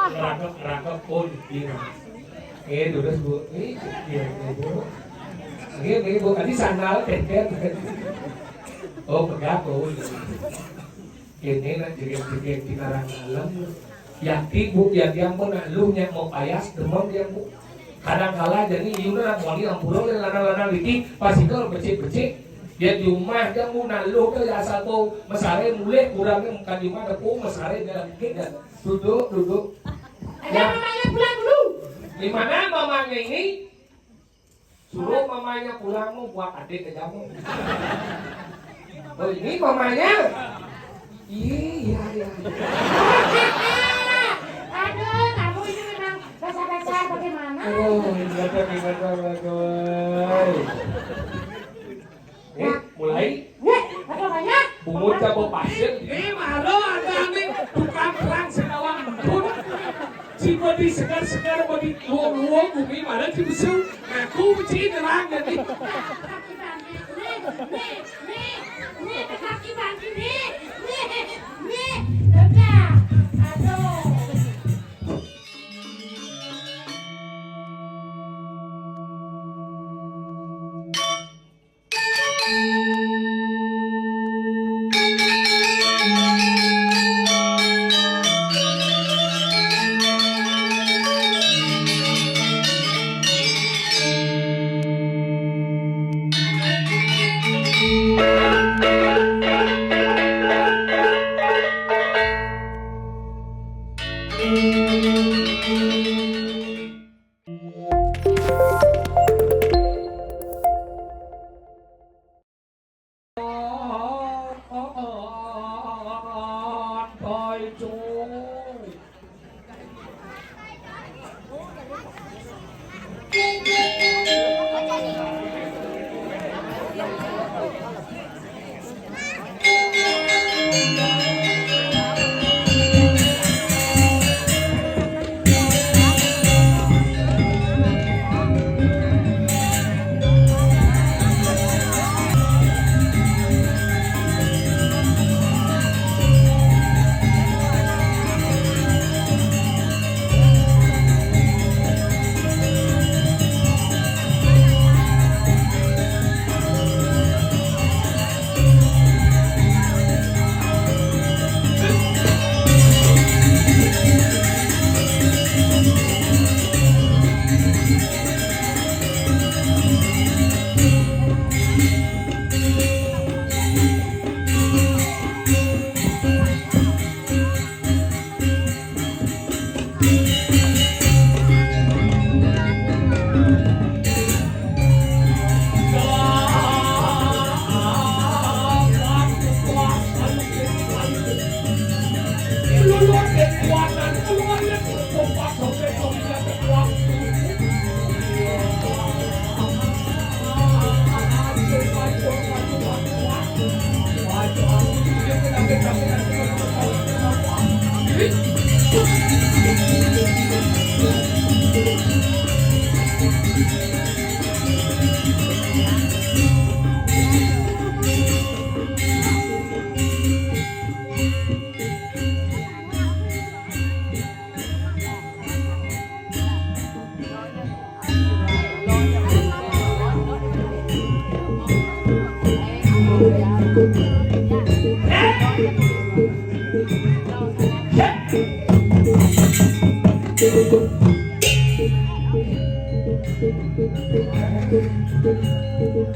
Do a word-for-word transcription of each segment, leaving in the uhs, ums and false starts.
Ngerangkep, ngerangkep, oh, iya. Eh, terus, Bu. Ini, iya, iya, Bu. Iya, iya, Bu. Tadi sandal, teh, teh. Oh, pegat, Bu. Ini, nak, jegeg-jegeg di karang alam. Yakti, Bu, ya, dia pun, nak, lu, nyak, mau payas, demam, dia, Bu. Kadang kala, jadi, iya, nak, wangi, ampura, lana-lana, wiki, pas itu, becik-becik. Ya, di rumah, dia, Bu, nak, lu, tuh, ya, asal, Bu, mesare, mulai, kurangnya, bukan di rumah, Bu, mesare, dalam, gitu. Duduk, duduk. Ayo, mamanya pulang dulu. Di mana mamanya ini? Suruh mamanya pulang, mau buat adik ke jamu. Oh, ini mamanya? Iya, iya, iya. Aduh, kamu ini memang dasar-dasar bagaimana? Oh, iya, bagaimana, aduh. Eh, mulai. Wih, apa banyak? Bungut coba pasir. Eh, malu ada nih tukang perang senawan empun. Si bodi segar-segar, bodi luang-luang, bumi mana si besu. Aku mesti nerang jadi. Nih, nih, nih, nih, kaki bangki nih, nih, nih, udah, aduh.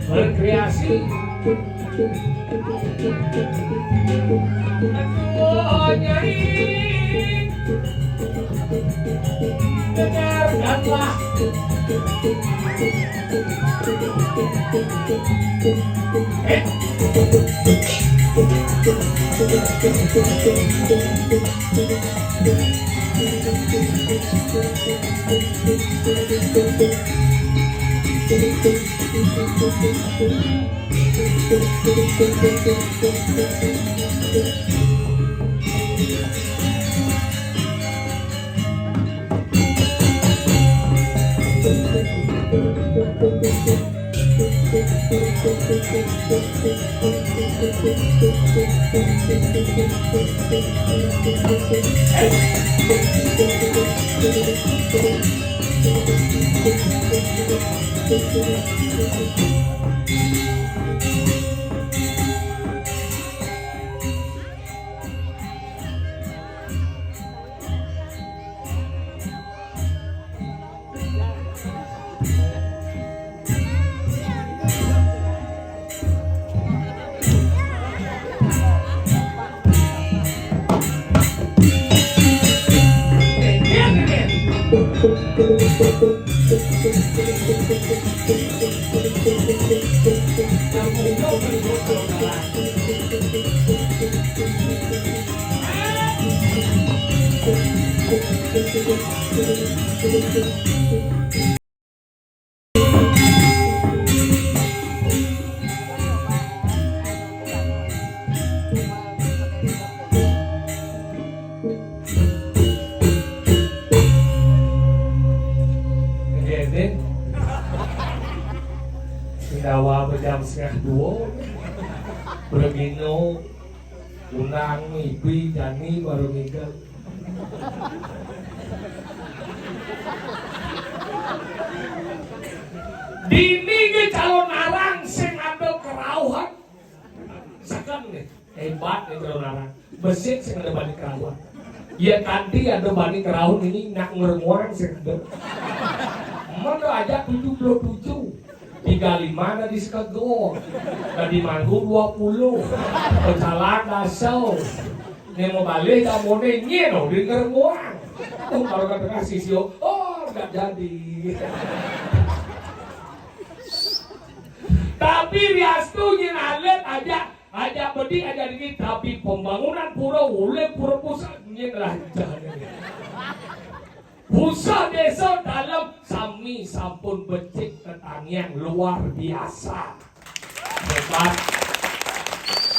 Berkreasi. Oh, Nyai, dengarkanlah. Eh. Nggih, Din. Sing dawa jam setengah dua. Beregino, undang ibi jani baru migel. Dini ge calon arang sing ada kerauhan. Seken nih, hebat nih calon arang. Besik sing ada bani kerauhan. Ya, kanti ada bani kerauhan ini nak ngermuang sing ada. Mana aja tujuh puluh tujuh. Tiga lima ada di Sekegor. Tadi manggu dua puluh. Pecalang dasau. Nih mau balik kamu nih, nyeno di ngermuang. Oh, kalau kata kasih sio, oh, nggak jadi. Tapi riastu nyen alit aja, aja bedik, aja dikit, tapi pembangunan pura, oleh pura pusat, nyen lancar. Pusat desa dalam sami sampun becik tetanian luar biasa. Hebat.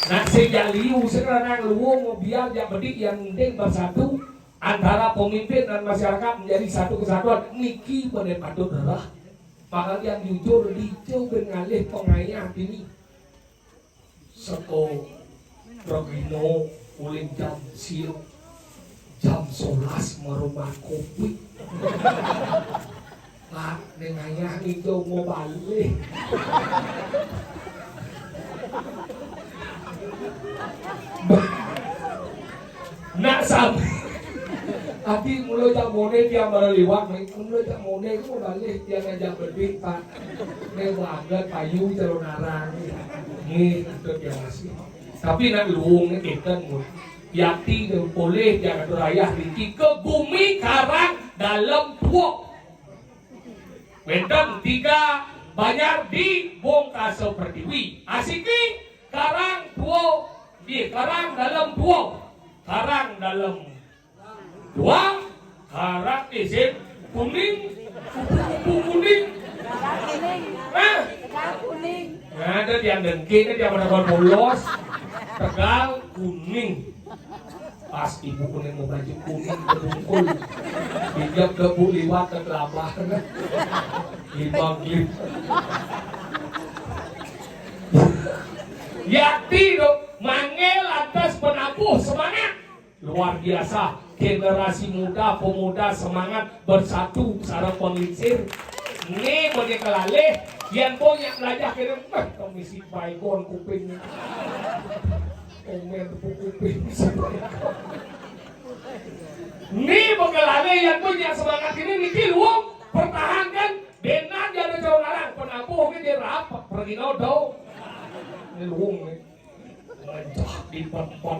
Nak sing jak liu sekarang luung biar jak bedik yang penting bersatu antara pemimpin dan masyarakat menjadi satu kesatuan. Niki bener patut derah. Maka yang jujur dico ben ngalih pengayah dini. Seko regino uling jam sio, jam sebelas merumah kopi. Pak, neng ayah itu mau balik. Nak sampai. Ati mula jak mone tiang baru liwat, mula jak mone ku balik tiang ngajak bedik, Pak. Nih banget payu calon arang. Nih, itu tiang masih. Tapi nak luung nih kenten mu. Yati dan boleh jangan berayah riki ke bumi karang dalam tuok. Wénten tiga banjar di Bongkasa Pertiwi. Asiki, Karang Tuo, nggih, Karang Dalem Tuo, Karang Dalem Tuo, Karang Isin Kuning, Kupu-kupu Kuning. Tegal Kuning. Hah? Tegal Kuning. Nah, ada yang dengki, ada yang menakon polos. Tegal Kuning. Pas ibu kuning mau baju kuning kebungkul. Dijak ke bu liwat ke kelabah. Lima klip. Yakti dong, manggil lantas penabuh semangat. Luar biasa, generasi muda, pemuda semangat bersatu sareng penglingsir. Né bagi kelalih, yang punya belajar kena meh komisi Baygon kuping. Komen tepuk kuping. Né bagi kelalih yang punya semangat ini niki luwung pertahankan benar jadi calon arang penabuh ini dia rapat pergi nodau. Ini luwung nih. Ngejah di pot-pot.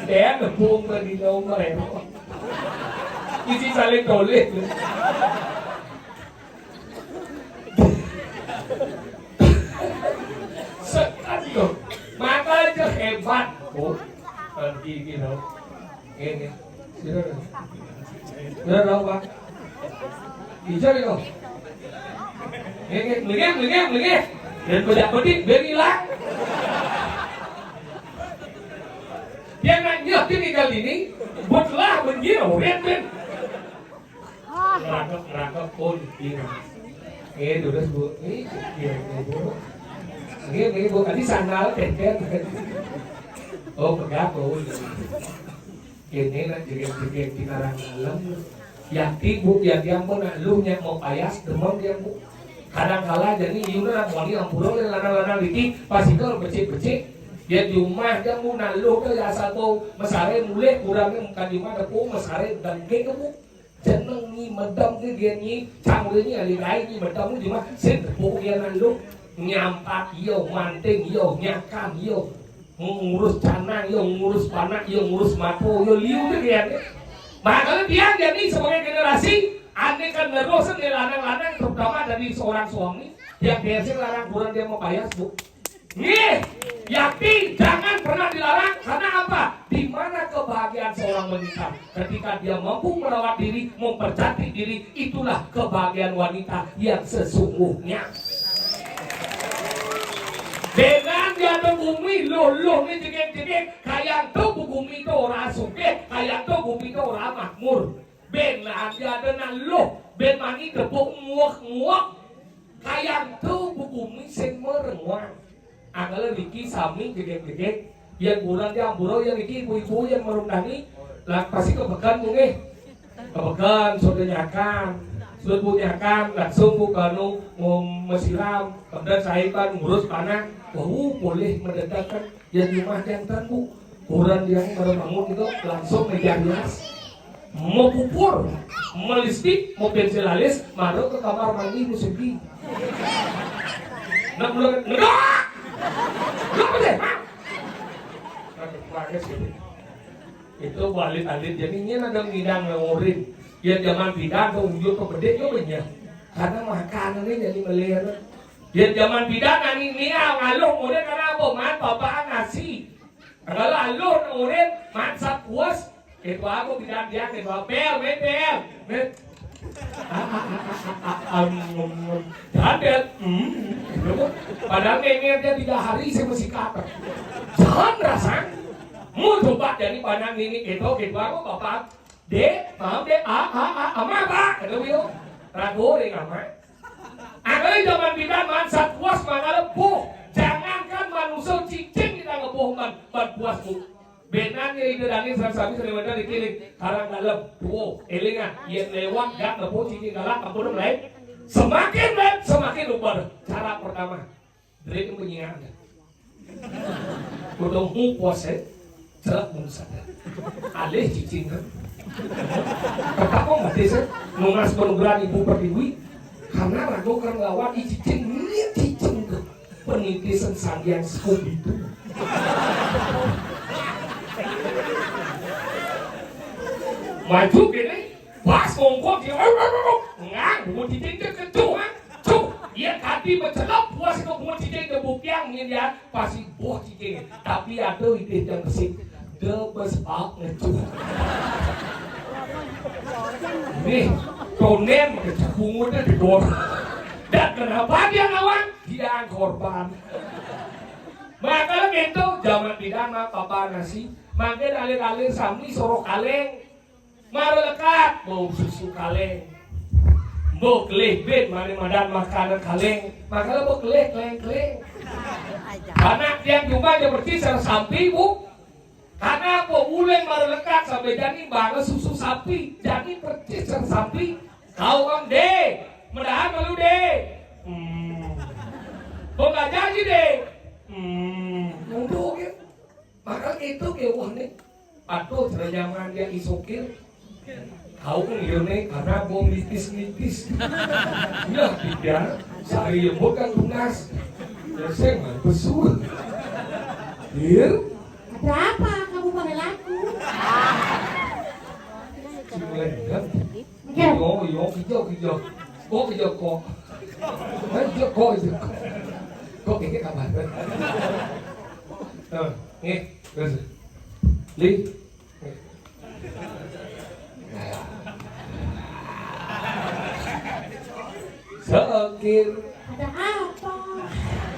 Dia tepung lagi nomor ya. Isi saling toleh. Sekali loh. Maka aja hebat. Oh, nanti gitu. Ini. Sira. Sira lho, Pak. Ijo lho. Nggih, nggih, nggih, nggih, nggih. Dan bejak bedik, ben ilang. Dia nak nyeh ini kali ini, buatlah benjir, uret ben. Ngerangkep, ngerangkep pun, iya. Nggih, terus, Bu. Nggih, nggih, Bu. Nggih, nggih, Bu. Tadi sandal, teh, teh. Oh, pegat, oh, iya. Ini nak jegeg-jegeg di karang dalam. Yati, Bu, yati ampun nak lu nyak mau payas, demam dia, Bu. Kadang kala jadi ieu nak wani ampura oleh lanang-lanang diki, pas itu becik-becik. Dia di rumah dia, Bu, nak lu ke asal bau mesare mulai kurangnya muka di rumah, Bu, mesare dengke ke, Bu. Jeneng ni medem ni dia ni, cangre ni ahli gaé ni medem ni cuma sing tepuk dia nak lu. Nyampat iyo, manting iyo, nyakan iyo. Ngurus canang iyo, ngurus panak iyo, ngurus mato iyo, liu tu dia ni. Makanya dia jadi sebagai generasi, ane kan nerusin ni lanang-lanang, terutama dari seorang suami, dia biasa larang kurang dia mau payas, Bu. Nih, yakin jangan pernah dilarang. Karena apa? Di mana kebahagiaan seorang wanita? Ketika dia mampu merawat diri, mempercantik diri, itulah kebahagiaan wanita yang sesungguhnya. Dengan dia ada bumi, loh, loh, ni jegek-jegek, kayang tu bumi tu orang sugih, kayang tu bumi tu orang makmur. Ben, nah, dia ada nak loh, ben mani tepuk muak-muak. Kayang tu bumi sing merengwang. Angkala niki sami jegeg-jegeg. Yang buran, yang buro, yang niki ibu-ibu yang merundangi, lah pasti kepekan mungkin. Kepekan, sudah nyakan, sudah bu nyakan, langsung bu kanu ngom mesiram, kemudian saya kan ngurus panah, wah boleh mendadak kan, yang rumah yang bu, buran yang baru bangun itu langsung meja rias, mau pupur, mau lipstik, mau pensil alis, baru ke kamar mandi musim di. Nak mulai ngedok. Ngedok apa deh? Hah? Aduh, panas ini. Itu balit-alit jadinya ada ngidang ngurin. Ya zaman pindah ke ujung ke bedek juga banyak. Karena makanannya jadi melera. Ya zaman pindah nani nia ngaloh udah karena apa? Man bapak nasi. Kalau aluh ngurin man sapuas. Itu aku pindah dia ke bapel, mepel. Mep. Jangan bel. Hmm. Padahal ngenger dia tiga hari saya masih kata. Jangan rasa. Mau coba jadi pandang ini gitu, gitu aku bapak. Dek, maaf dek, a a a ama apa? Kata beliau. Ragu deh ama. Angkali zaman bidan man sapuas mangala boh. Jangankan manusia cicing kita ngeboh man, man puas bu. Benang ya ide dani sami sami sami dikiling. Karang dalam, tuo, elingan, yen lewat gak ngeboh cicing galak ampun mulai. Semakin lewat semakin lupa. Cara pertama. Dere kan penyingan. Udah mu puasa, cerak bungsa. Alih cicing kan. Kata kok mati sih, nunas penugaran ibu pertiwi. Karena ragu kan lawan i cicing, ini cicing tuh. Penitisan sandian sekop itu. Maju gini, pas ngongkok dia, ngang, bunyi cicing dia kecuh, ha? Cuh, ia kati mencelap puas ke bunga cicing ke bukiang ni dia pasti boh cicing. Tapi ada idih yang kesik. Dia bespak ngecuh. Nih, tonen ngecuh bunga dia di bawah. Dan kenapa dia ngawang? Dia korban. Maka gitu, zaman pidana papa nasi. Mangke dalil-dalil sami sorok kaleng. Mara lekat, bau susu kaleng. Mbok kelih bin mane madan makanan kaleng. Makanya mbok kelih keleng-keleng. Anak tiang cuma aja persis sama sampi, Bu. Karena apa? Uleng mara lekat sampai jani bala susu sapi. Jani persis sama sampi. Kau orang deh. Medahan malu deh. Hmm. Kau nggak janji deh. Hmm. Udah gitu. Maka itu ke wah nih. Aduh, ternyata dia isokir. Kau ngirne karena bom nitis-nitis. Ya, tidak. Sehari lembut kan tunas. Ya, saya mah besul. Dir. Ada apa kamu panggil aku? Si Melendang. Iya. Yo, yo, hijau, hijau. Kok hijau kok? Eh, hijau kok, hijau kok. Kok ini kabar? Eh, nih, terus. Li. Sokir. Ada apa?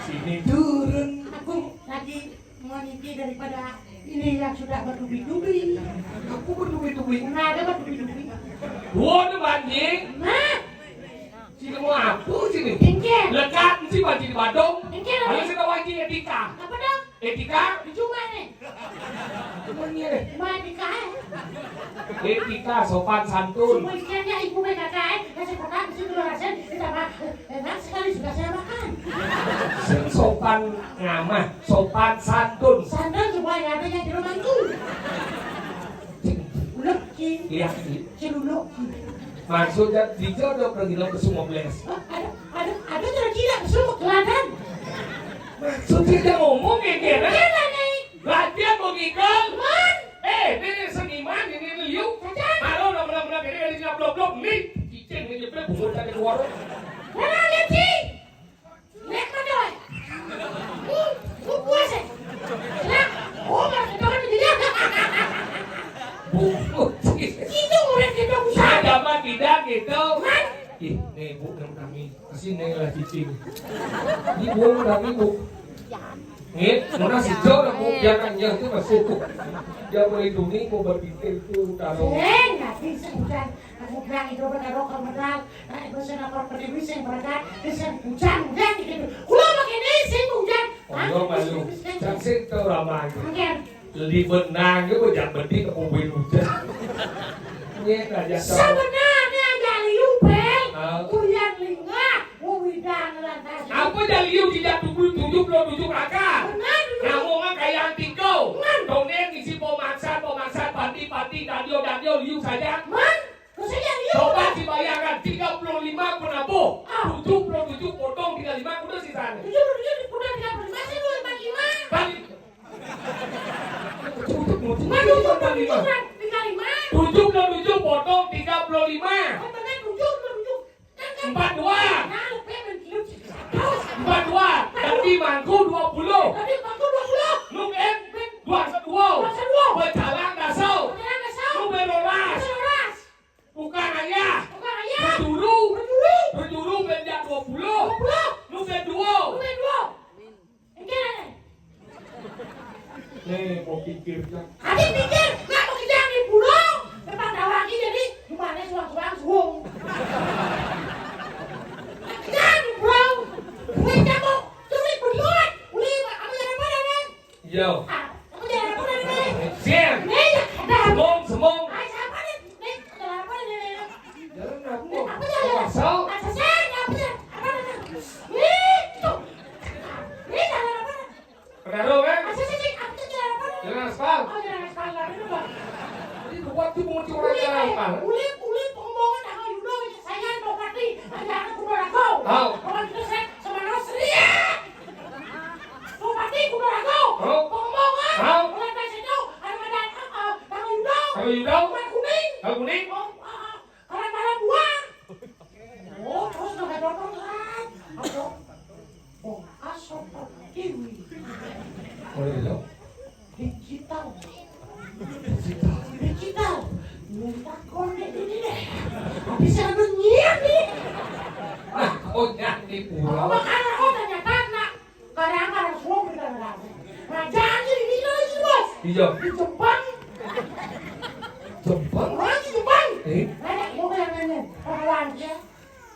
Sini turun. Aku lagi mau niki daripada ini yang sudah bertubi-tubi. Aku bertubi-tubi. Nah, ada bertubi-tubi. Waduh, banjing. Nah. Sini mau apa sini? Engke. Lekat si banjing di Badung. Engke. Ayo kita wajib etika. Apa dong? Etika? Cuma nih. Mati kae. Etika, sopan santun. Semua isiannya ibu P K K, eh, nasi kotak, nasi telur asin, ditambah enak sekali sudah saya makan. Sing sopan ngamah, sopan santun. Santun semua yang ada yang di rumahku. Uluk, Ci. Iya, Ci. Ciluluk, Ci. Maksudnya dijodoh ke gila ke semua belas. Oh, ada, ada, ada cara tidak semua keladan. Maksudnya dia ngomong ya, dia, kan? Iya, nih. Latihan mau ngikut. Man. Eh, ini seniman, ini liu. Cacat. Kalau udah benar-benar ini dari sini blok-blok, nih. Cicing ini jeblok, bungut tadi keluar. Mana, lihat, Ci. Lihat mana, oi? Nih, lu puas, ya? Lihat. Oh, mana kita kan begini. Bungut. Itu udah kita usaha. Ada mah tidak gitu. Man. Ih, nih, Bu, yang kami. Kasih nih lah cicing. Ini Bu, yang kami, Bu. Nih, mana si Jo, Bu? Biarkan dia itu masuk. Dia melindungi, mau berpikir itu, kalau Eh, nggak bisa, udah. Aku bilang itu benar, kok benar. Nah, itu saya lapor ke Dewi, saya berangkat. Dia saya hujan, hujan gitu. Kulo pakai ini, saya hujan. Oh, iya, malu. Jangan sih, itu ramai. Oke. Li benang, itu jangan bedi ke kubuin hujan. Ini aja, tahu. Sebenarnya ada liu, Bel. Ah. Kuliah lingah, wewidan lantas. Apa jadi liu tidak tujuh puluh tujuh kakak? Benar, tujuh puluh. Ngomongnya kayak Antiko. Benar. Dongeng isi pemaksa, pemaksa, pati, pati, dadio, dadio, liu saja. Man, kok saya liu? Coba dibayangkan, tiga puluh lima penabuh, Ah. tujuh puluh tujuh potong tiga puluh lima, udah sisanya. Tujuh puluh tujuh diputar tiga puluh lima, saya dua empat lima. Balik. Tujuh puluh tujuh, Man, tujuh puluh tujuh, empat lima. Tiga lima. Tujuh puluh tujuh potong tiga puluh lima. Oh, benar, tujuh puluh tujuh. Empat dua. Nah, lu pengen lu. Empat dua. Tadi mangku dua puluh. Tadi mangku dua puluh. Lu kan dua dua. Dua dua. Berjalan dasau. Berjalan dasau. Lu berolas. Berolas. Tukang ayah. Tukang ayah. Berjuru. Berjuru. Berjuru benjak dua puluh. Dua puluh. Lu berdua. Lu berdua. Enggak. Nih, mau pikir, Cak. Ati pikir, nak mau kerja di pulau, depan dawaki jadi gimana suang-suang suung. Nak kerja di pulau, duit kamu, duit berduit, beli apa yang apa nih? Yo. Ah, apa yang apa nih? Jen. Nih, ya, ada. Semong, semong. Ah, siapa nih? Nih, ada apa nih? Jalan apa? Nih, apa jalan? Pasal. Ah, saya, apa jalan? Apa jalan? Itu. Nih, jalan apa? Perkara, kan? Ah, saya, saya, apa jalan apa? Jalan aspal. Oh, jalan aspal, lah, itu, Bang. Ini kuat tuh pengunci orang jalan aspal. Uli, uli, pengembangan tanggal Yudo, saya, Bupati, ada anak Kumbarago. Tahu. Kalau gitu, saya sama Nasri, ya. Bupati Kumbarago. Tahu. Pengembangan. Tahu. Bulan Desember, ada, ada, eh, eh, tanggal Yudo. Tanggal Yudo. Bulan kuning. Tanggal kuning. Oh, eh, eh, Karan-karan buah. Oh, terus nggak ada orang, kan? Apa? Oh, asal kiwi. Oh, iya, lo? Digital. Digital. Digital. Minta konek ini deh. Tapi saya udah nyiap nih. Nah, konek di pulau. Apa karena, oh, ternyata, nak, karena karena suami kita nggak ada. Nah, jangan ini lagi, Bos. Iya. Di Jepang. Jepang? Orang di Jepang. Eh? Ada, mau yang nanya. Orang ya.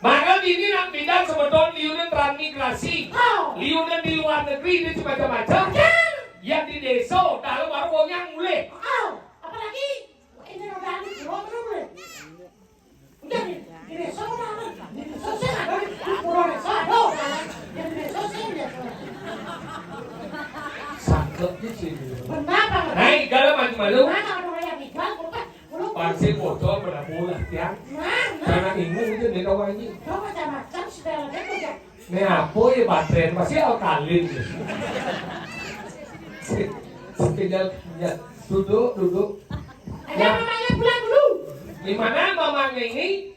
Maka ini nak pindah sebetulnya liunan transmigrasi. Oh. Liunan di luar negeri ini macam-macam. Betul. Yang di desa, dalam baru wong yang mulai. Oh. Apalagi ini roda di pulau belum mulai. Udah nih, di desa udah aman. Di desa saya nggak ada, di pulau desa ada. Yang di desa saya udah. Sangkep di sini. Benar, Pak. Naik, kalau maju malu. Mana ada orang yang ikan, kok, Pak? Pasti bocor pada bola, tiang. Nah, nah. Karena ini mungkin dia tahu ini. Tahu macam-macam, segala macam, ya. Ini apa ya, baterai? Masih alkalin, ya. Sekejap, ya. Duduk, duduk. Ada mamanya pulang dulu. Di mana mamanya ini?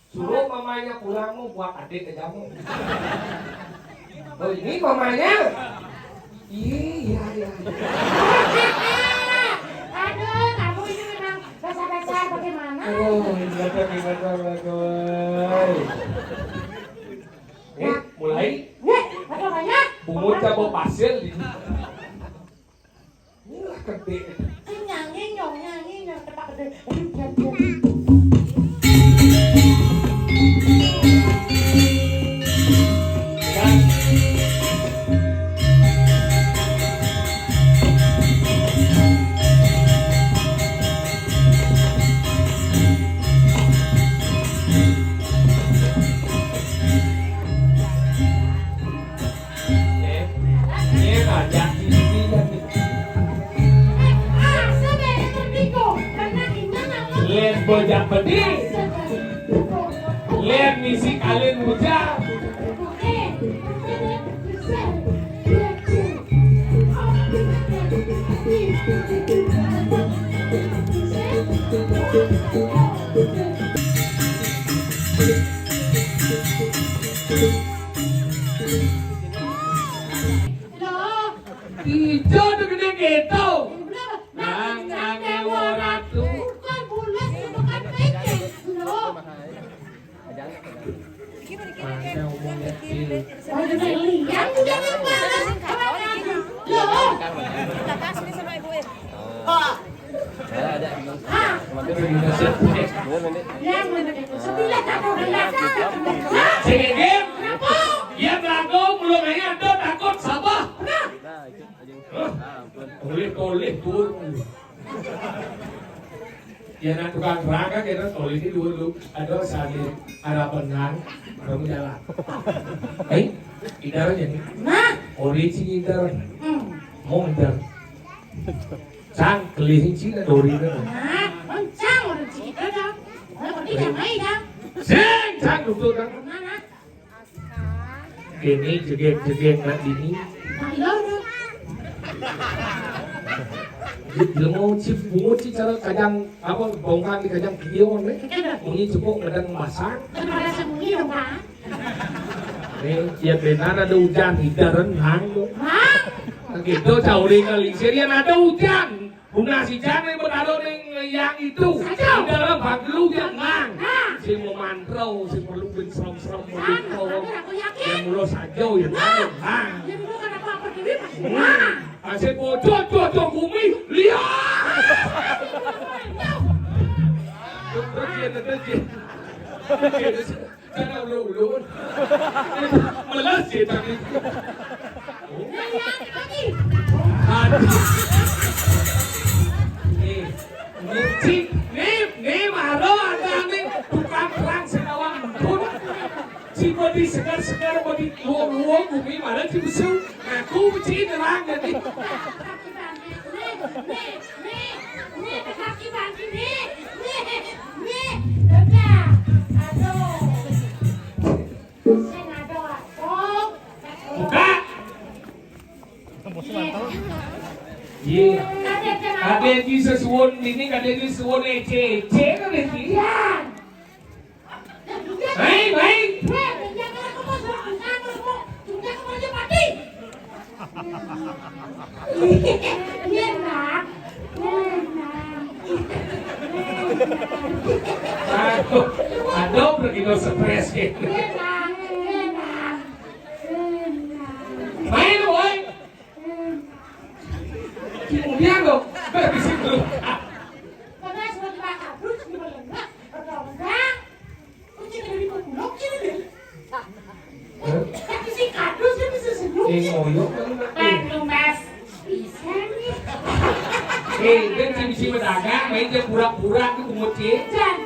Suruh mamanya pulang, mau buat adik ke jamu. Oh, ini mamanya? Iya, iya, iya. Aduh, kamu ini memang dasar-dasar bagaimana? Oh, iya, bagaimana, bagaimana? Eh, mulai. Weh, apa namanya? Bungut cabut pasir di Inilah gede. Nyanyi nyong, nyanyi nyong, cepat gede. Aduh, diam, diam. Dan Bojang pedih. Lén misi kalin bujang. Ijo tuh gedé gitu. Nang nang ewo ratu. Mana omong kecil. Segegé, ya belagu, belum aja ada takut sabar. Nah, itu aja. Hah? Ampun. Tolih, tolih, turun. Ya, nah, tukang terang kan, kita tolih ini dulu. Ada sani, ada benang, ada jalan. Eh, idar aja nih. Nah. Ori sih idar. Hmm. Mau idar. Cang, kelihing sih, ada ori kan. Nah, cang, ori sih idar dah. Nah, ori jangan dah. Sing, cang, duduk dah. Mana? Kéné jegég-jegég nak dini. Jelema ci bungut ci cara kajang apa bongkar di kajang kieu wé. Munyi cepuk ngadang masak. Nih, ya benar ada hujan, hidaran nang tuh. Gitu cauring kali, sirian ada hujan. Bunga si Jang nih bertaruh nih yang itu. Di dalam bagelu yang nang. Si mau mantrau, si perlu ben serem-serem mau gitu. Yang mulo saja ya nang. Nang. Asik bocor, bocor bumi, lihat. Terus dia, terus dia. Jangan ulun-ulun. Meles ya, tapi. Aduh. Nih, nih, cik, nih, nih, maro ada nih tukang terang sing awak empun. Si bodi segar-segar, bodi luwung-luwung, bumi mana ci besu. Aku ci nerang jadi. Nih, nih, nih, nih, kaki bangki, nih, nih, nih, dah. Aduh. Sing ada waktu. Buka. Iya. Kadé iki sesuwun ini, kadé iki sesuwun écé-écé, kadé iki. Baik, baik. Iya, Nak. Iya, Nak. Aduh, aduh, begitu stres ya. Iya, Nak. Iya, Nak. Iya, Nak. Main, woi. Kemudian dong, berbisik dulu. Karena sudah dibakar, terus gimana? Enggak. Enggak. Kok kita dari pemulung sih, deh? Tapi si kardus dia bisa senyum. Eh, sih. Ngoyok kan, Pak? Bandung, Mas. Bisa nih. Eh, kan si bisi pedagang, main dia pura-pura tuh, bungut sih. Jan.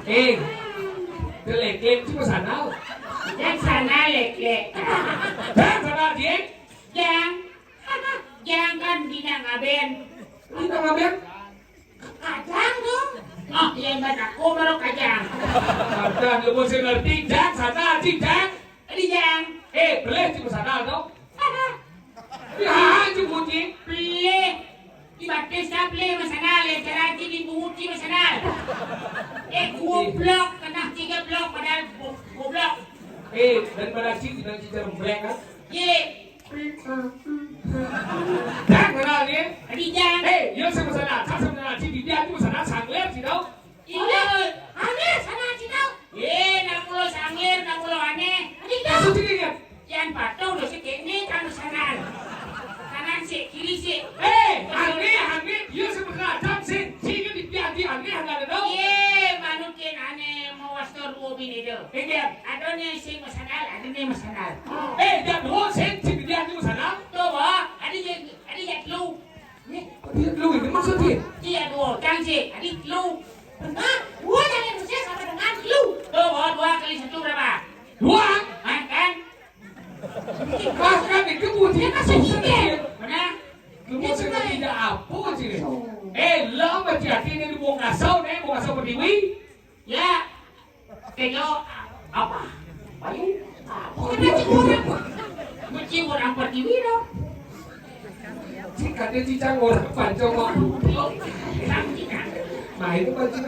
Eh, kelek-kelek cuma sana. Yang sana lek-lek. Dan sana, Jing. Jang. Jang kan bintang aben. Bintang aben? Kajang dong. Ah, yang baca aku baru kajang. Kajang, lu mesti ngerti, Jang, sana, Jing, Jang. Tadi Jang. Eh, boleh cuma sana dong. Ya, itu kunci. Pilih. Ibatis ka pilih masanal, ya cara cini bungut ci masanal. Eh, goblok, kena tiga blok, padahal go-, goblok. Eh, dan pada cini, dan cini remblek, kan? Ye. Dan kenal, ya? Tadi Jang. Eh, yo sama sana, sama sana, cini dia, cuma sana, sangler, cini tahu. Iya. Aneh, sana cina. Ye, nang mulo sangir, nang mulo aneh. Aneh dah. Maksud ini kan? Yan patuh dosa kene kan sanan. Kanan sih, kiri sih. Eh, aneh, aneh, dia sebenarnya jam sih, sih kan di piati aneh, aneh ada dong. Ye, manukin aneh mau wastor dua bini do. Iya. Ada nih sing masanal, ada nih masanal. Eh, jam dua sih, sih di piati masanal. Tuh, Bo, ada yang, ada yang lu. Nih, dia lu ini maksudnya? Iya, dua orang sih. Tadi lu. Benar, dua dari Indonesia sama dengan lu. Tuh, oh, dua kali satu berapa? Dua. Hah, kan? Bahkan itu kunci. Dia masih mikir. Benar? Lu mau sudah tidak apa sih? Eh, lo Hati-hati ini di Bongkasau nih, Bongkasau Pertiwi. Ya. Tengok apa? Bayu. Apa dia cakap orang? Mesti orang Pertiwi dah. Cik ada cicang orang pancong waktu. Nah, itu pancing.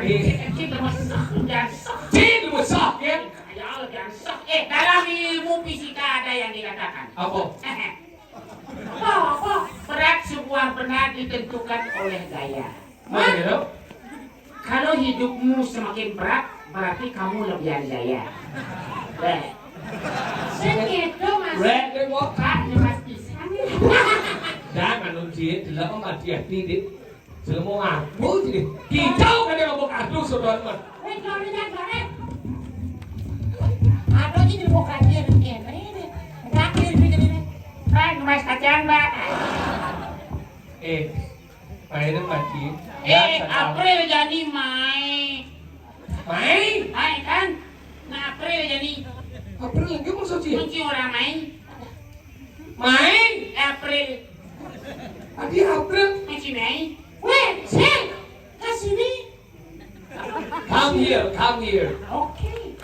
Eh, cik lemes sah, jangan sah. Cik lemes sah, kan? Ya, jangan sah. Eh, dalam ilmu fisika ada yang dikatakan. Apa? Apa? Apa? Berat sebuah benda ditentukan oleh gaya. Mana gitu? Kalau hidupmu semakin berat, berarti kamu lebih jaya. Rek. Segitu, Mas. Rek, dia mau Pak, ya, Mas, pisang. Jangan, Nun, Cik. Delok, Om, hati-hati, Dik. Selama aku, Cik. Kicau kan dia ngomong, "Aduh, saudara, Mas." Weh, kalau dia jangan, Rek. Aduh, ini bukan dia, ini. Enggak, ini, ini, ini. Pak, Mas, kacang, Pak. Eh, Main apa, Cik? Eh, April jadi Mai. Mai? Mai kan? Nah, April jadi. April lagi maksud, Cik? Kunci orang Mai. Mai? April. Tadi April. Kunci Mai. Weh, Sel, ke sini. Come here, come here. Oke.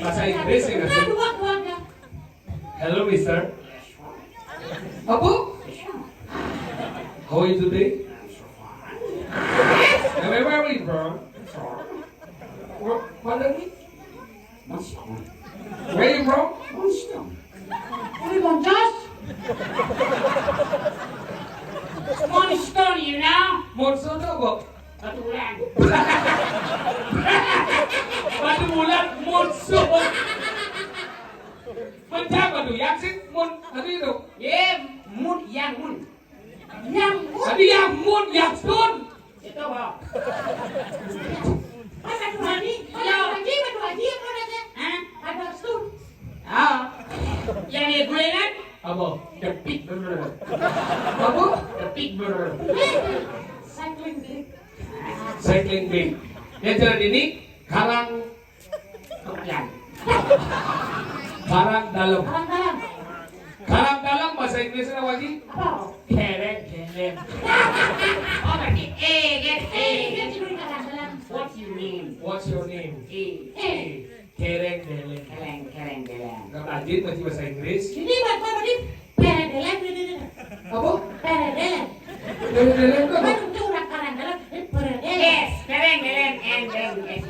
Bahasa Inggris ya, Kak? Nah, dua keluarga. Hello, mister. Apa? How are you today? Where, where are you from? What, pardon me? Where you from? Where you from, Josh? Monster, you know? Monster tu apa? Batu bulan. Batu bulan, monster. Macam apa tu? Yang sih, mun, tadi tu. Ye, mun, yang mun. Yang mun. Tadi yang mun, yang sun. Itu apa? Mas, satu lagi. Iya. Satu lagi, satu lagi, apa aja? Hah? Ada sun. Ah. Yang dia gorengan? Apa? Depit ber. Apa? Depit ber. Cycling big. Cycling big. Yang jalan ini karang Kemudian. Karang dalam. Karang dalam. Karang dalam bahasa Inggrisnya apa, Ji? Apa? Kereng, kereng. Oh, berarti eh, kan? Eh, kan? What's your name? What's your name? Eh. Eh. Kereng, kereng. Kereng, kereng, kereng. Nggak rajin baca bahasa Inggris. Ini buat apa, Din? Peredelen, Din. Apa? Peredelen. Peredelen itu apa? Kan itu orang karang dalam, eh, peredelen. Yes, kereng, kereng, and then, yes.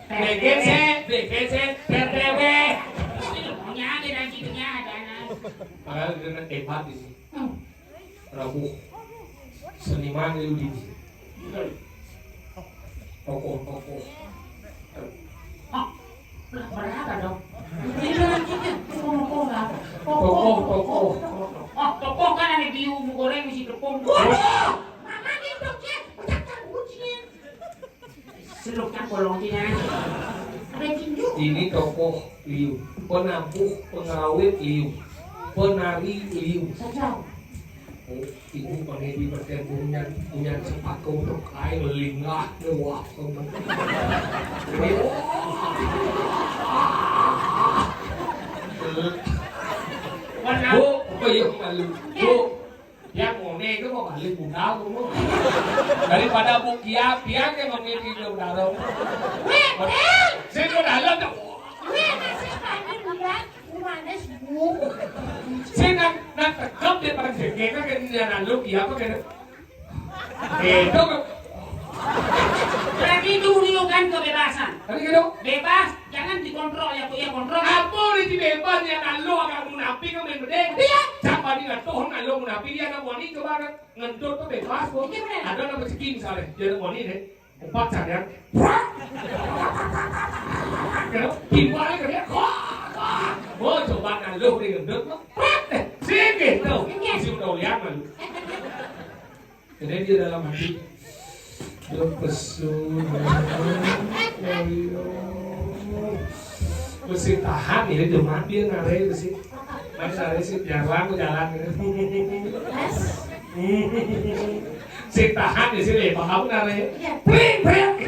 Begesek, begesek, berdewe. Maunya ada dan judulnya ada, nah. Padahal dia nak hebat ini. Hmm. Rabu. Seniman itu di tokoh-tokoh. Ah, lah, berapa dong? Ini orang kita, tokoh-tokoh lah. Tokoh-tokoh. Ah, tokoh kan ada biu, mie goreng, isi tepung. Waduh! Mama ni dong, Cek. Pecah tak kucing. Seluk kan bolong dia. Ada tinju. Ini tokoh liu, penabuh, pengawit liu, penari liu. Sajau. Oh, ibu pengen di bagian punya, punya sepatu untuk kain linggah. Wah, temen. Warna. Bu, apa ya malu? Bu, dia ngone itu mau balik budal, Bu. Daripada Bu Kia, dia kayak ngomongin di udara. Weh, eh! Saya mau dalam, dah. Weh, masih panggil dia, gimana sih, Bu? Saya nang, nang tekap dia pakai jaket, kan, kayak dia lalu, dia apa, kayak, gitu. Berarti itu menunjukkan kebebasan. Tadi gitu. Bebas, jangan dikontrol, ya, Bu, ya, kontrol. Apa udah di bebas, ya, lalu agak munafik, kan, main bedeng. Iya. Siapa nih, nggak tahu, lalu munafik, dia anak wanita, coba, kan. Ngentut tuh bebas, Bu. Iya, benar. Ada anak rezeki, misalnya, dia anak wanita, deh. Empat carian. Prak! Gitu. Tiba aja dia. Wah, wah. Oh, coba nang lu di gendut mah. Prak! Eh, sini tuh. Iya. Si udah lihat mah lu. Jadi dia dalam hati. Dia pesun. Ayo. Mesti tahan ya, cuma dia nare itu sih. Mas nare sih, jalan, jalan gitu. Sing tahan di sini, paham nggak, Re? Iya. Pring, pring.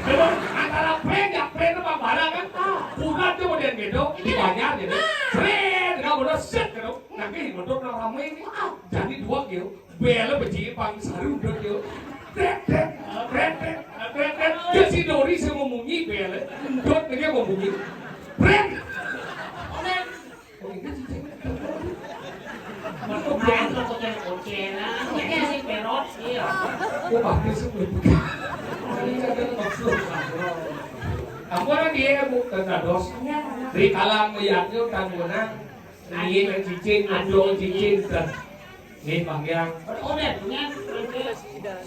Antara pring ya pring itu barang kan? Ah. Bulat tuh kemudian gitu, dibayar gitu. Nah. Pring, nggak bodoh, set gitu. Nah, ki, medot nang ramé ki. Jadi dua ki. Bélé beci pang saru dot ki. Tet, tet, tet, tet, tet, tet. Jadi si Dori sing memunyi bélé. Dot ki memunyi. Bret. Oke, kan cicing. Main lo kocel-kocelan, ini si perot, iya. Oh, bagus. Ini ada maksud. Ampun, dia bukan dados. Di kalam melihatnya kan menang. Ini cicing, ambil cicing, kan. Nih, Bang, ya. Udah, udah, punya,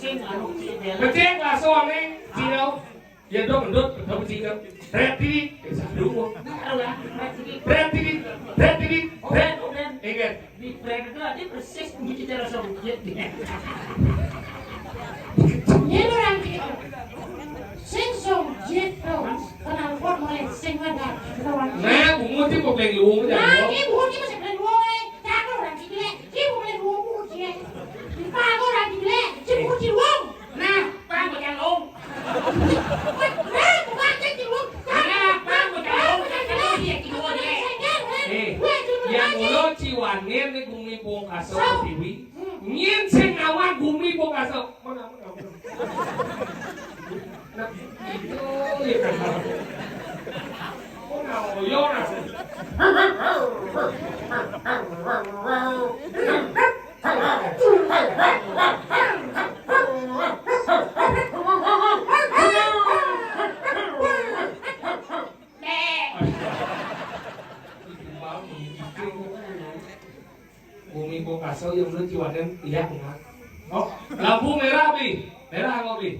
sing, anu, si Bel. Becek, langsung, nih, Cino. Ya, dong, ndut, dong, Cino. Red T V, ya, satu. Nah, udah, red T V. Red T V, red T V, red. Udah, udah. Ingat. Di red itu aja persis, bikin cara sobjet. Ini orang gitu. Sing sobjet, tuh. Kenal pot mulai sing ada. Nah, bungut itu kok yang luwung aja. Nah, ini bungut itu masih keren luwung, eh. Cakep orang gitu, eh. Ibu boleh dua puluh, ya. Ibu orang gila, ibu cilung. Nah, bang, bocah long. Nah, bang, cilung. Nah, bang, bocah long. Bang, bocah gila. Iya, cilung, ya. Eh, yang mulu ciwanin nih gumi bongkaso. Sop. Pertiwi. Hmm. Nyén sing ngawang gumi bongkaso. Mana, mana, mana? Nah, itu, ya, kan. Oh, nah, oh, iya, nah. Bumi kok kasar ya, menurut Ciwaden, iya, enggak. Oh, lampu merah, Bi. Merah, Bi.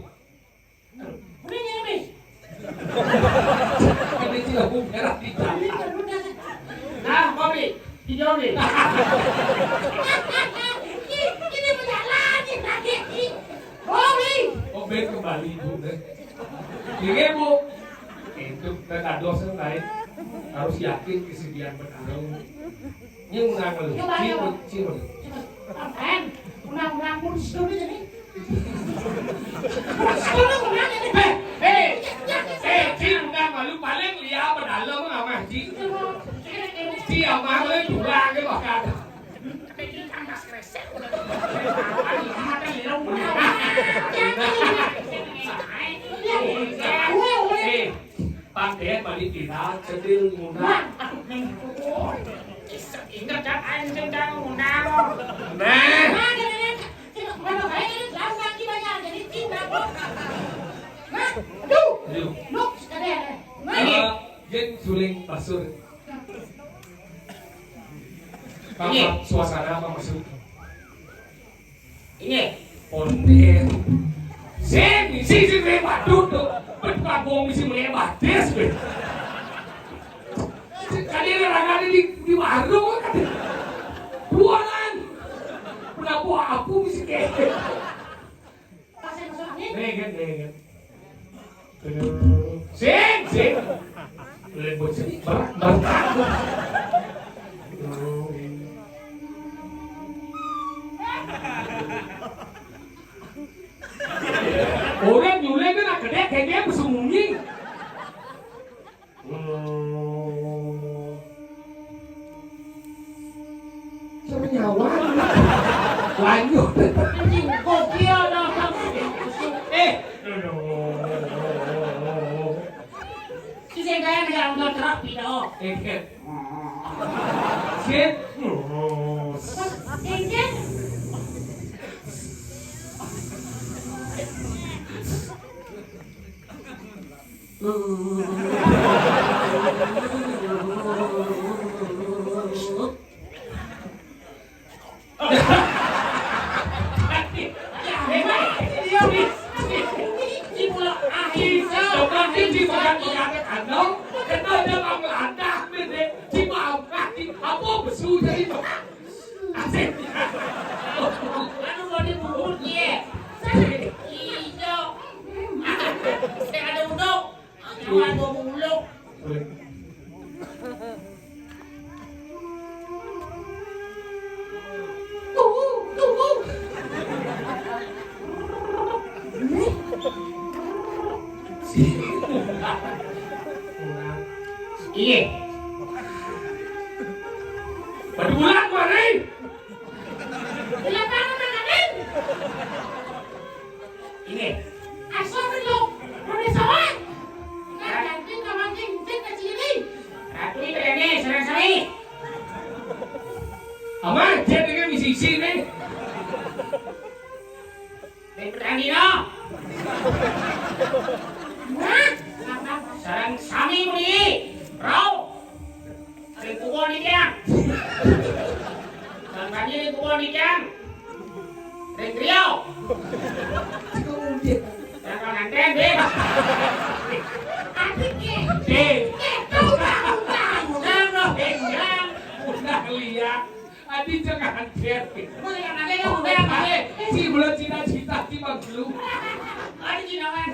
Ini nih, Bi. Ini sih lampu merah di jalan. Nah, Bobby, hijau nih. Ini, ini berjalan, ini lagi. Bobby. Oh, Ben kembali, Bu, deh. Iya, Bu. Itu kita dosen lain. Harus yakin kesediaan bertarung. Ini undang lu. Coba, coba. Sini, sini. Coba. Apaan? Undang-undang pun sudah jadi. Eh, eh, eh, Ci, bukan malu, paling lihat pedalem sama Ci. Ci, sama lu dua ke bahkan. Eh, Pak Dek balik kita, cedil ngundang. Ingat kan, anjing kan ngundang. Nah. Aduh. Aduh. Ini. Eh, Jen suling basur. Apa suasana apa masuk? Ini. Ondel. Sing, sing, sing, lewat duduk. Berkabung misi melewat des, weh. Kali ini orang ada di, di warung, kan. Bualan. Kenapa aku misi kayak. Nih, kan, nih, kan. Sing, sing. Lembut sing. Berat, berat. Orang nyulek kan nak kedek, kedek bersembunyi. Hmm. Sama nyawa. Lanjut. Anjing, kok dia ada kamu? Eh. Si sing kaya nggak nggak terapi dah. Eh, eh. Sip. Sing, sing. Asik. Anu mau dibungkus, ye. Ijo. Sing ada uduk. Nyawa gua muluk. Tunggu, tunggu. Iya. Aduh, bulan kemarin. Di lapangan mana, Ning? Ini. Asal lu, mana sawah? Nah, ganti kawan Ning, cek ke sini. Ratu ini, serang sawah. Aman, dia dengan misi sini. Ring Pertandino. Sareng sami muni. Rauh. Ring Kuwon Ikyang. Sareng sami ring Kuwon Ikyang. Ring Riau. Sareng penganten, Dik. Dik. Dik. Dik. Dik. Dik. Dik. Dik. Dik. Adi jangan hadir. Boleh kan, ada yang udah, boleh. Si belum cita-cita, si bang lu. Ada cina kan?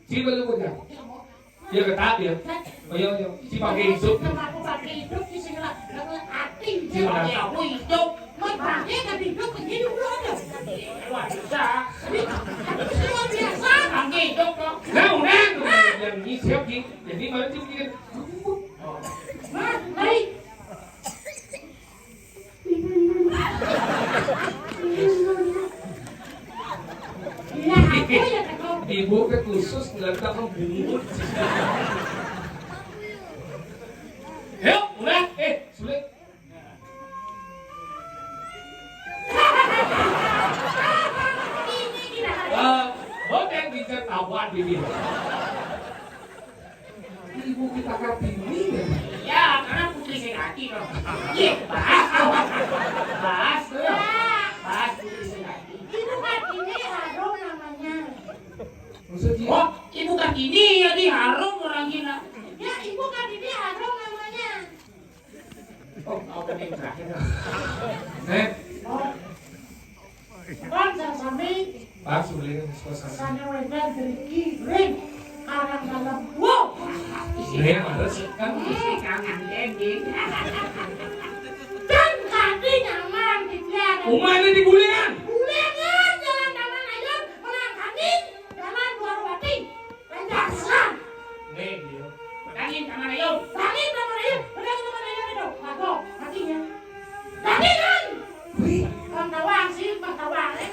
Si belum udah. Ya, ketat ya. Oh, iya, iya. Si pakai hidup. Kenapa pakai hidup di sini lah? Dengan hati. Si mana? Pakai aku hidup. Mau pakai kan hidup begini dulu ada. Wah, bisa. Tapi, tapi luar biasa. Pakai hidup kok. Nah, udah. Yang ini siap, Ki. Jadi, malah cuma gini. Nah, baik. Ibu ke khusus ngeliat kamu bungut. Yuk, udah, eh, sulit. Eh, mau yang dicet tawa di dia. Ibu kita Kartini. Iya, karena putri sejati dong. Iya, bahas. Bahas tuh. Bahas putri sejati. Ibu Kartini harum namanya. Maksudnya? Oh, Ibu Kartini ya, di harum orang gila. Ya, Ibu Kartini harum namanya. Oh, apa nih terakhir? Eh? Oh. Kan sami. Pas ulih, pas sami. Sami wedan driki ring Karang Dalem. Wow. Ring harus kan. Eh, kangen dending. Dan tadi nyaman di dia. Umane di Bulengan. Bulengan, Jalan Taman Ayun, menang tanding, Jalan Dwarawati. Lancaran. Nggih, iya. Tangin Taman Ayun. Tangin Taman Ayun. Bener Taman Ayun itu. Bagus. Hatinya. Tangin kan. Wih. Bang Tawang sih, Bang Tawang, eh.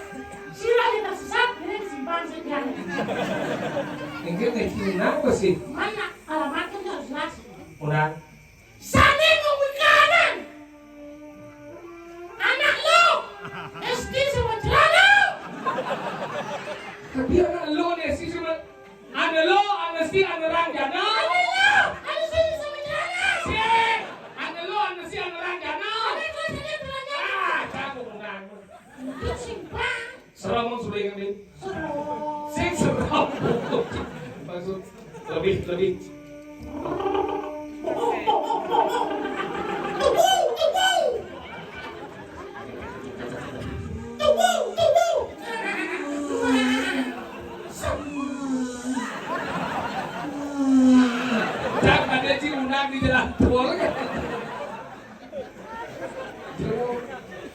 Sira yang tersesat, ini simpang sih dia. Ini ngerti apa sih? Mana alamatnya harus jelas. Udah. Sane ngomong kanan. Anak lu S D sama celana. Tapi anak lu S D sama, anak lu, anak si, anak rang jana. Anak lu, anak si sama celana. Si, anak lu, anak si, anak rang jana. Anak lu, anak si, anak rang jana. Ah, jago ngomong. Itu simpang. Seram, Mang, sudah ingat, Din? Seram. Sing seram. Maksud, lebih, lebih. Cak, ada Ci Unang di jalan tol.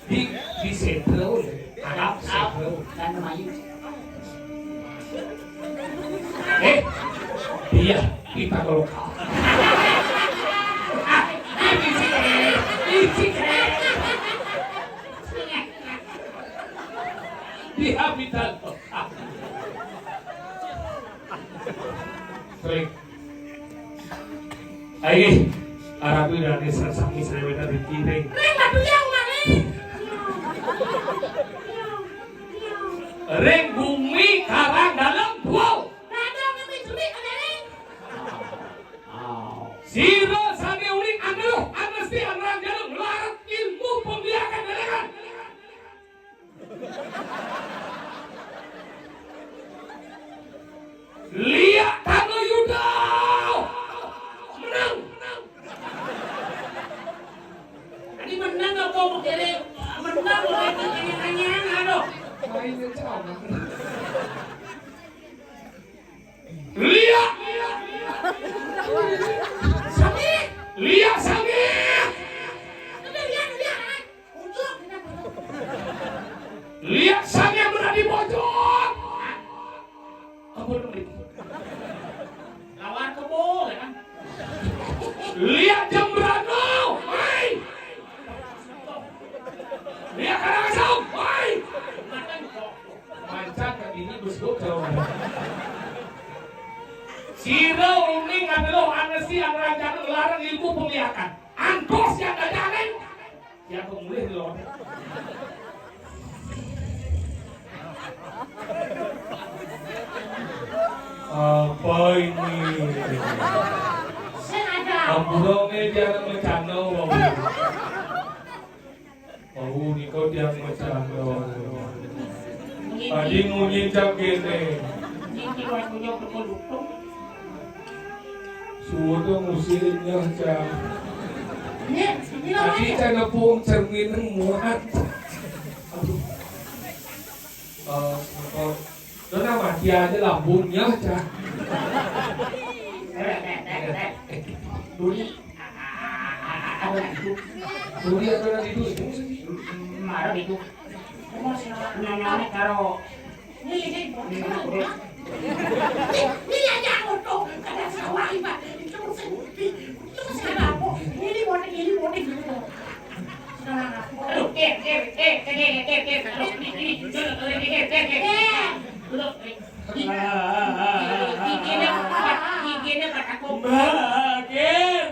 Di, di sentral, Arab sentral. Dan namanya. Eh, dia kita lokal. Ah, ini sih, ini sih. Dia kita lokal. Sering. Ayo, Arab itu dari sesami serewetan di Kiring. Ring bumi Karang Dalem, wow. Sira sami uning angeluh, anesti, angrang, jaluk, nglarat ilmu pembiakan daleran. Liak Tano Yuda menang. Ini menang apa mau kere? Menang, mau kere, aduh. Mainnya sama. Liak. Sami. Liak Sami. Liak Sami yang berani bocor. Ampun, ampun. Lawan kebo, ya kan? Liak Jembrano. Hai. Apa ini? Sengaja. Amburange tiang macanda, wau. Wau nika tiang macanda. Tadi munyi jam kene. Suwun ngusir nyeh, Cang. Tadi Cang nepung cermin muat. Aduh. Eh, motor. Dona mati aja lambungnya, Cang. Duri. Duri atau nanti duri. Marah itu. Nanya karo. Ini aja aku tuh, kadang sawah, Ibu. Itu musim, itu musim apa? Ini bonek, ini bonek gitu. Aduh, Ger, Ger, Ger, Ger, Ger, Ger, Ger. Aduh, ini, ini, duduk, duduk, Ger, Ger, Ger. Duduk. Giginya, giginya, giginya kata kumpul. Mbak, Ger.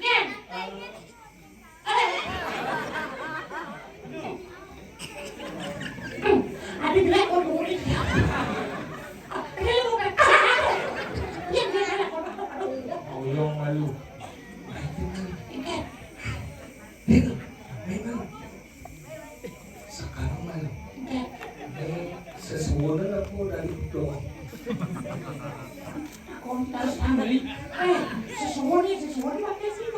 Ger. Ada jelek kok dulu. Ini lu kan. Iya, dia jelek kok. Aduh. Oyong malu. Ini. Ini. Ini. Sekarang malu. Ini. Ini sesuatu apa dari doang. Kok harus ambil? Eh, sesuatu, sesuatu pakai sih.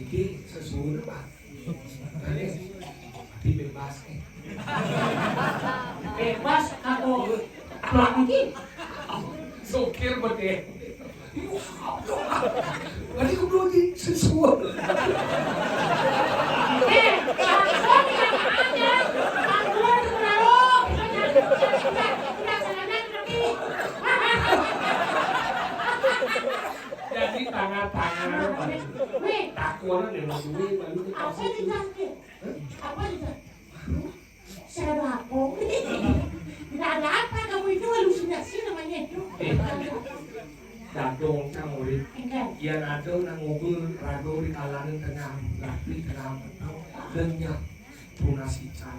Iki sesuatu, Pak. Tapi bebas, eh. Bebas aku. Aku lagi. Sopir bedeh. Tadi aku belum di sesuatu. Eh, aku tidak ada. Aku tidak ada. Jadi tangan-tangan. Wih. Takuan deh, Mas. Wih, malu kita. Apa dijangkit? Hah? Apa dijangkit? Saya bapong. Tidak ada apa kamu itu, halusinasi namanya itu. Eh, dadong cang urip. Enggak. Yan ada nang ngubur raga di kalangan tengah, rapi tengah petang. Dan nyah tunasi cang.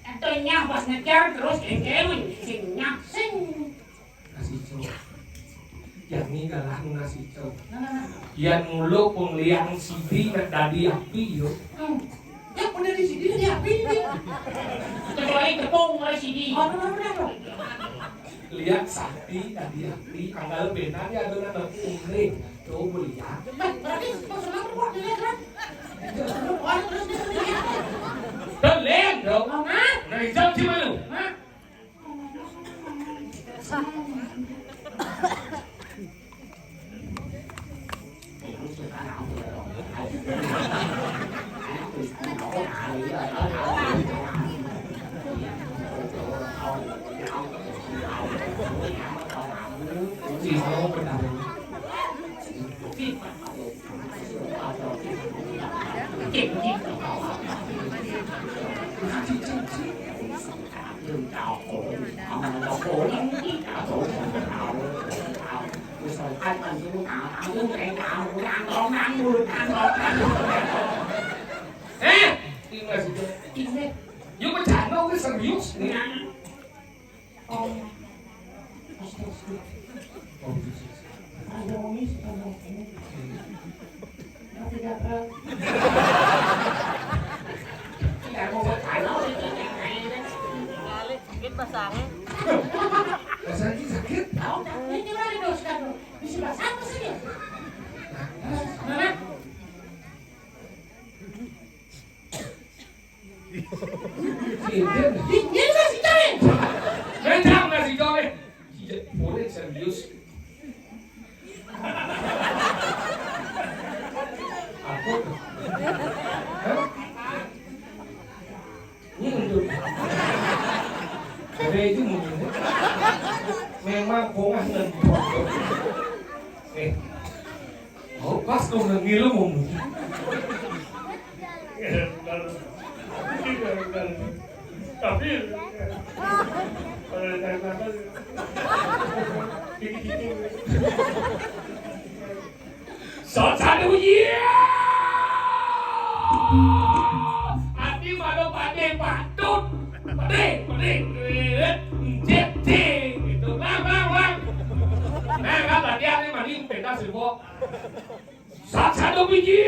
Atau nyah pas ngejar terus kengkeng, sing nyah, sing. Nasi cok. Jani galah nasi cok. Yan mulo pengliang sidi nak dadi api yo. Hmm. Ya, bener di sini dadi api ini. Kecuali tepung oleh sidi. Oh, bener, bener, bener. Lihat sakti dadi api, anggal benar ya ada nak umre. Tuh belian. Berarti kau senang tuh buat dilihat kan? Terus dia belian. Belian dong. Oh, Mak. Nah, hijau gimana? Mak. Eh, ini masih. Ini. Yuk bercanda, udah serius nih. Oh. Astaga. Oh, bisa. Ada wong iki, ada wong iki. Tapi gak tahu. Tidak mau bertahu. Balik, mungkin pasang. Pasang ini sakit. Tahu tak? Ini gimana, Dos? Kan, Dos? Bisa pasang apa sih dia? Mana? Ini nasi goreng. Rendang nasi goreng. Iya, boleh serius. Apa tuh? Hah? Ini untuk. Ada itu mungkin. Memang bongah ngentot. Eh. Oh, pas kau ngilu mau. Tapi, eh, Satu ya. Ati malu pade patut. Pade, pade, pade. Cek, cek. Itu, bang, bang, bang. Nah, kan tadi ada maling pentas ibu. Satu biji.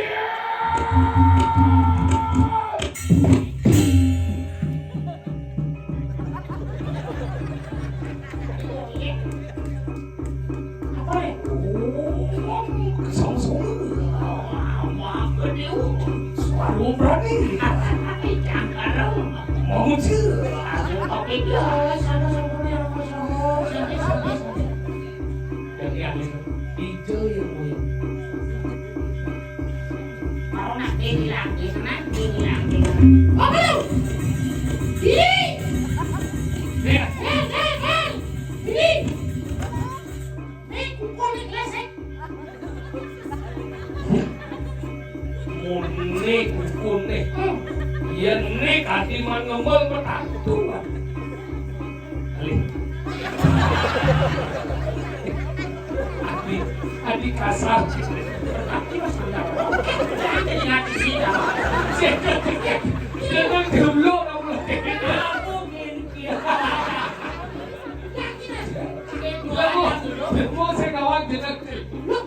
Apa ya? Oh, kesong-song. Apa dia? Suara berani. Jangan. Mau muncul. Tapi dia sana-sana yang kosong. Jadi, jadi, ijo yang mau. Mau nak bilang, di sana, bilang, bilang. Apa lu? Ini. Eh, eh, eh, eh. Ini. Ini kukulik lesek. Mune kukune. Hmm. Yen ne kadi mangembel petatu. Alih. Adi, adi kasar. Jangan dulu. Aku gini. Lah, Bu, Bu, sing ngawak jeneng. Lu,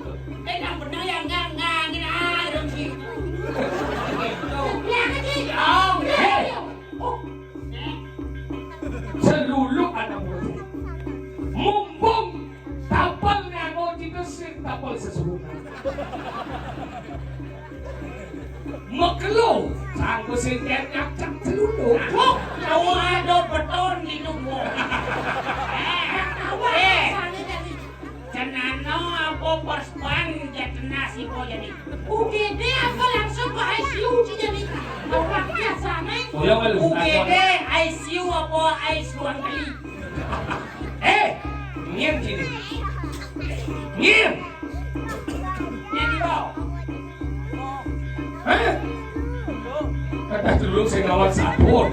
eh, yang bener ya, enggak, enggak, enggak, enggak, dong, gitu. Gitu. Ya, kan, gitu. Hei. Oh. Seluluk anak murid. Mumpung tapel nganggo jitu sing tapel sesungguhnya. Mekelo, sangko sing nyakcak celuluk. Kok tahu ada beton di tubuh. Eh, eh, cenano apa perspan jatena sipo jadi? U G D apa langsung ke I C U ci jadi? Orang biasa, nih. Oh, ya, kalau U G D, I C U apa I C U angkeli? Eh, nyén sini. Nyén. Nyén, Bro. Hah? Kata dulu sing ngawat sabun.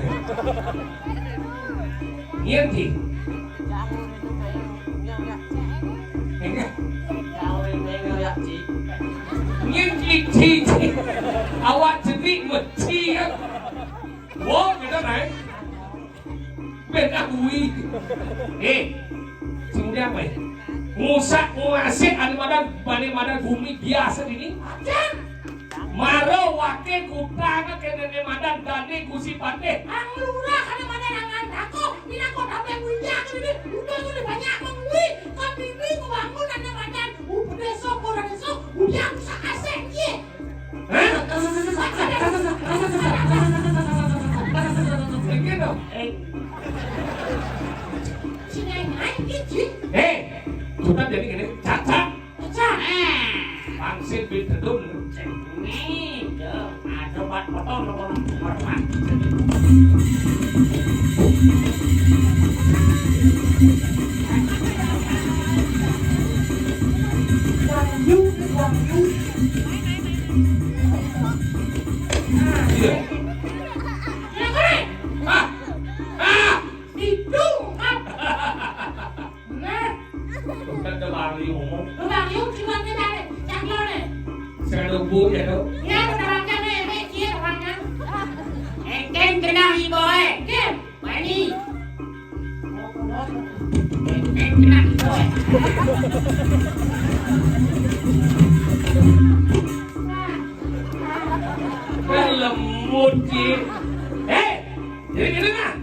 Nyén, Ki? Enggak. Nyén, Ki, Ki, Ki. Awak jenik meci, ya. Wo, kita naik. Beda kuwi. Eh, sing udah apa ya? Ngusak nguasik ane madan, bane madan bumi biasa ini. Maro wake kutana kenene madan dane Gusi Patih. Ang lurah ane madan angan tako, pinako tabe nguyak ini, udah tuh banyak mengui, kan ini kubangun ane madan, udah sok, udah sok, udah ngusak asek, ye. Hah? Iki lho. Eh. Sing ae-ae iki, Ji. Eh, Sultan jadi ngene, cacat. Cacat. Pangsit bit dedun. Nih, yo, ada empat potong nomor empat. Wahyu, Wahyu. Iya. Nah, nah. Nah. Bukan ke Bali ngomong. Ke Bali, cuma ke Bali. Cak lo nih. Saya lupa ya, Dok. Ya, keterangan nih, nih, cie, keterangan. Engkén kenal ibu, eh. Kim. Bani. Engkén kenal ibu, eh. Kan lembut, cie. Eh, jadi gini nah.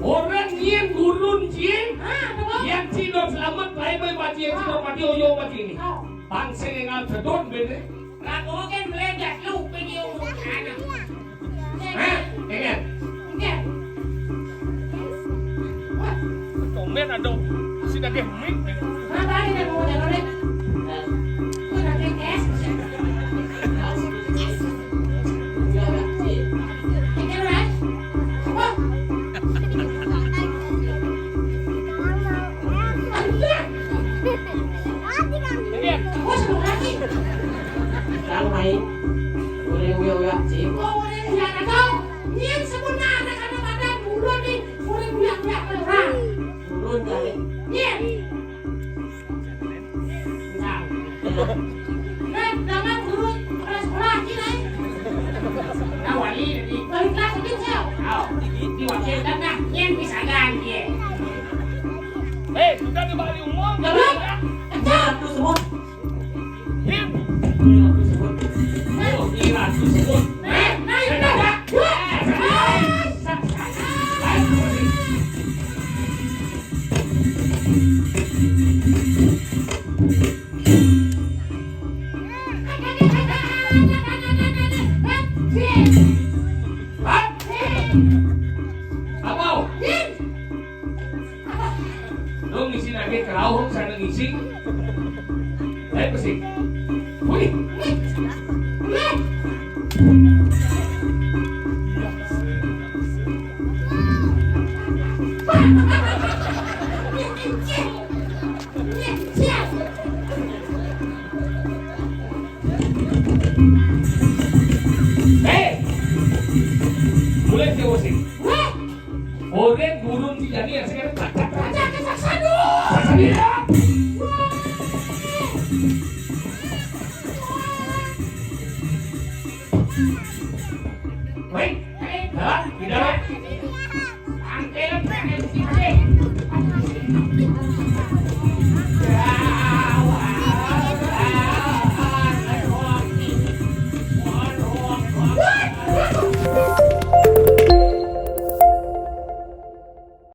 Orang nyén gurun, cie. Ah, betul. Yang Cino selamat, baik-baik, Pak Cie, Cino, Pak Cie, Oyo, Pak Cie ini. Oh. Bangsa yang ngal sedon, bener. Ragu kan meledak lu, pengen ngomong sana. Hah? Ingat. Ingat. Wah. Komen ada si daging mic. Apa ini mau jalan, Rek? Kok daging es? Ingat, Rek. Apa? Iya. Kang mai. Boleh uya-uya, Cik. Oh, boleh uya, Kang. Nyén sebenarnya karena badan bulan nih, boleh uya-uya orang. Dulu Eh, sudah dibalik umum. Atuh sebut. Him. Atuh sebut. Oh, ira atuh sebut. Eh, naik dah. Hah? Apa? Lu ngisi lagi kerauh sana ngisi. Lain pasti. Wih. Eh, mulai dia usik. Orang burung di jani yang sekarang tak tak tak tak tak sadu.